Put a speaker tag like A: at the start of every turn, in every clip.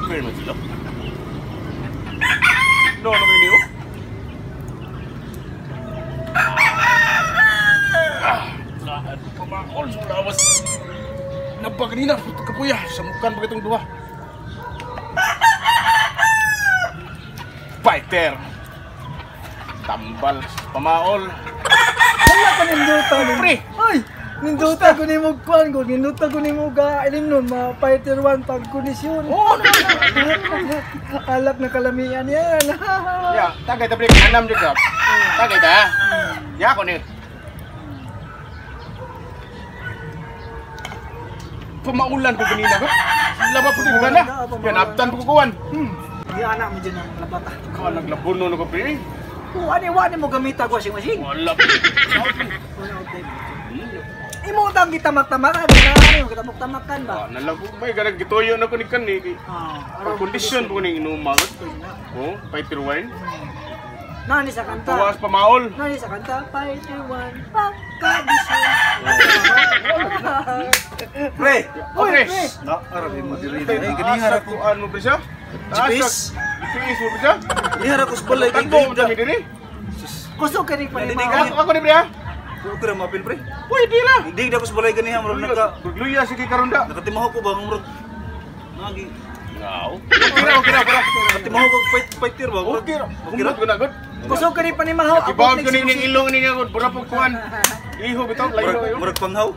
A: Smoker man sila. No, no niyo. Lahat pamaol sa lawas. Napa kanina, kapuya. Samukan pa itong duha. Fighter. Tambal, pamaol.
B: Wala ka ninduta.
A: Pre!
B: Ay! Ninduta ko ni mo kuan ko, ninduta ko ni mo ga ilim nun, ma fighter one pag kondisyon.
A: Oh, no,
B: no. Alak na kalamian yan.
A: Ya, tagay ta break anam jud ka. Tagay ta. Ya ko ni. Pamaulan ko kanina ba? Laba po din na. Yan abtan ko kuan.
B: Di anak mo dyan ang labata.
A: Ka naglabuno na ko pre.
B: Kuan ni wa ni mo gamita ko washing machine.
A: Wala.
B: Imo tang gitamak-tamakan, ano gitamak-tamakan ba?
A: Ah, nalago may garag gituyo na ko ni kan ni. Ah, kondisyon po ning inuman. Oh, fighter wine.
B: Nani sa kanta.
A: Tuwas pamaol.
B: Nani sa kanta, fighter wine, pagkadisyon.
C: Pre,
A: pre.
C: Na, arabi mo diri. Ay, ganihara ko
A: ano pre siya?
C: GPS.
A: GPS mo pre siya?
C: Ganihara ko sa balay kay
A: Tagbo mo diri.
B: Kusog ka ni pa.
A: Ako ni pre ha.
C: Okay ra mapil pre.
A: Pwede ra.
C: Hindi na ko sa balay ganiha murag naka
A: gluya sige karon da.
C: Nakatimaho ko ba murag nagi.
A: Ngaw. Okay ra, okay ra, okay ra.
C: Nakatimaho ko fighter ba?
A: Okay ra. Okay ra gud gud.
B: Kusog ka ni panimaho.
A: Ibawon ko ning ilong ni nga gud bura pug kuan. Iho bitaw layo.
C: Murag panghaw.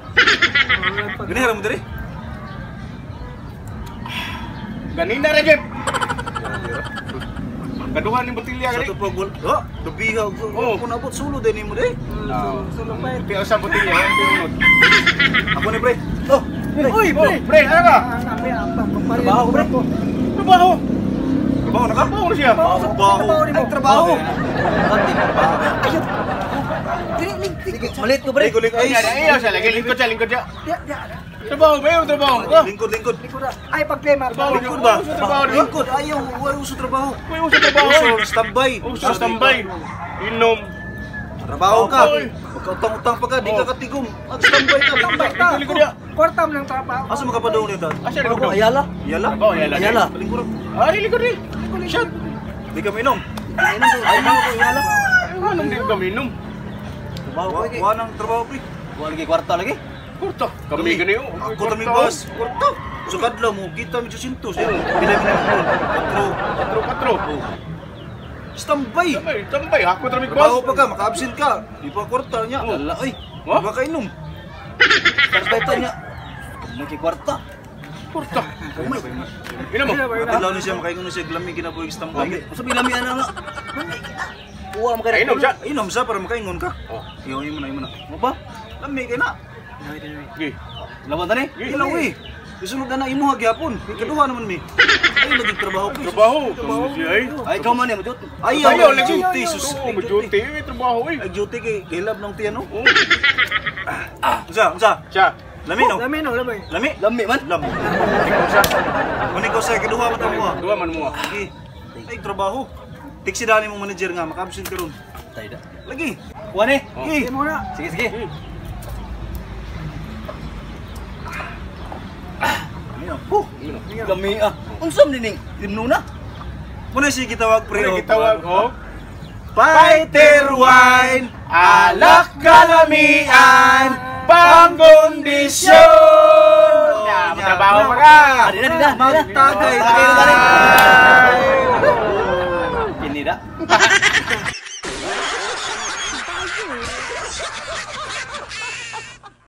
C: Ganiha ra mo diri.
A: Ganina ra jud. Kaduha ni botilya gani.
C: Sa to pag oh, dubiha ko nabot sulo din nimo day.
B: Sulo pa.
A: Ti usa botilya tinunod.
C: Ako ni pre. Oh,
B: uy, pre.
A: Pre, ano ka?
B: Trabaho pre.
A: Trabaho.
C: Trabaho na ka?
A: Trabaho siya.
C: Trabaho. Ay, trabaho.
B: Ayun. Dili
D: malit ko pre.
C: Ay,
A: ay, siya lagi lingkod siya, lingkod siya. Trabaho ba yung trabaho ko?
C: Lingkod, lingkod.
B: Ay, pag-claim.
C: Lingkod ba?
A: Trabaho,
C: lingkod. Ayaw, wala uso trabaho.
A: Wala uso trabaho.
C: Uso standby.
A: Uso standby. Inom.
C: Trabaho ka. Magkautang-utang pa ka, di ka katigom. Mag-standby ka.
B: Standby ka. Kwarta mo ng trabaho.
C: Asa makapadong nito?
A: Asa lingkod?
D: Ayala.
C: Ayala?
A: Trabaho, ayala.
D: Ayala.
C: Lingkod.
A: Ay, lingkod ni. Shot.
C: Di ka minom.
D: Ayaw ko, ayala.
A: Anong di ka minom?
D: Trabaho ko.
C: Wala ng trabaho, pre.
D: Wala lagi kwarta lagi.
A: Kurta. Kami gani oh.
C: Ako tami boss. Kurta. Sa kadlaw mo kita mi 800. Pila mi patro.
A: Patro patro.
C: Standby.
A: Standby, standby. Ako tami boss.
C: Trabaho pa ka, maka-absent ka. Di pa kwarta niya.
D: Wala oy.
A: Ha?
C: Makainom.
D: Standby ta niya. May kwarta.
A: Kurta. Ina mo.
C: Kadlaw ni siya makaingon siya glami kinabuhi standby.
D: Usa bilami ana nga. Kuha mo kay.
A: Inom siya.
C: Inom siya para makaingon ka.
A: Oh.
C: Iyo imo na imo na.
D: Mo ba?
C: Lami kay na.
A: Gi.
D: Laban tani?
C: Ilaw eh. Isunod na na imuha gyapon. Kaduha naman mi. Ay lagi trabaho ko.
A: Trabaho. Ay.
D: Ay ikaw man mo duty.
C: Ay
A: ayaw lagi
C: duty sus.
A: Oo, mo duty eh trabaho eh.
C: Ay duty kay gilab ng tiyan no. Unsa? Unsa?
A: Siya.
C: Lami no?
B: Lami no, lami.
C: Lami?
D: Lami man.
C: Lami. Ikaw siya. Kunin ko sa kaduha man ta mo.
A: Duha man mo.
C: Sige. Ay trabaho. Tiksi dani mong manager nga maka-absent karon.
D: Tay da.
C: Lagi.
D: Kuha ni.
C: Sige.
B: Mo na.
D: Sige sige.
C: Huh.
D: Lami ah. Unsa man ning limnuna?
C: Muna siya gitawag pre.
A: Pre gitawag oh.
C: Fighter wine, alak kalamian, pangkondisyon.
A: Ya, trabaho pa ka.
D: Di na, di na.
C: Magtagay ta.
D: Kini da.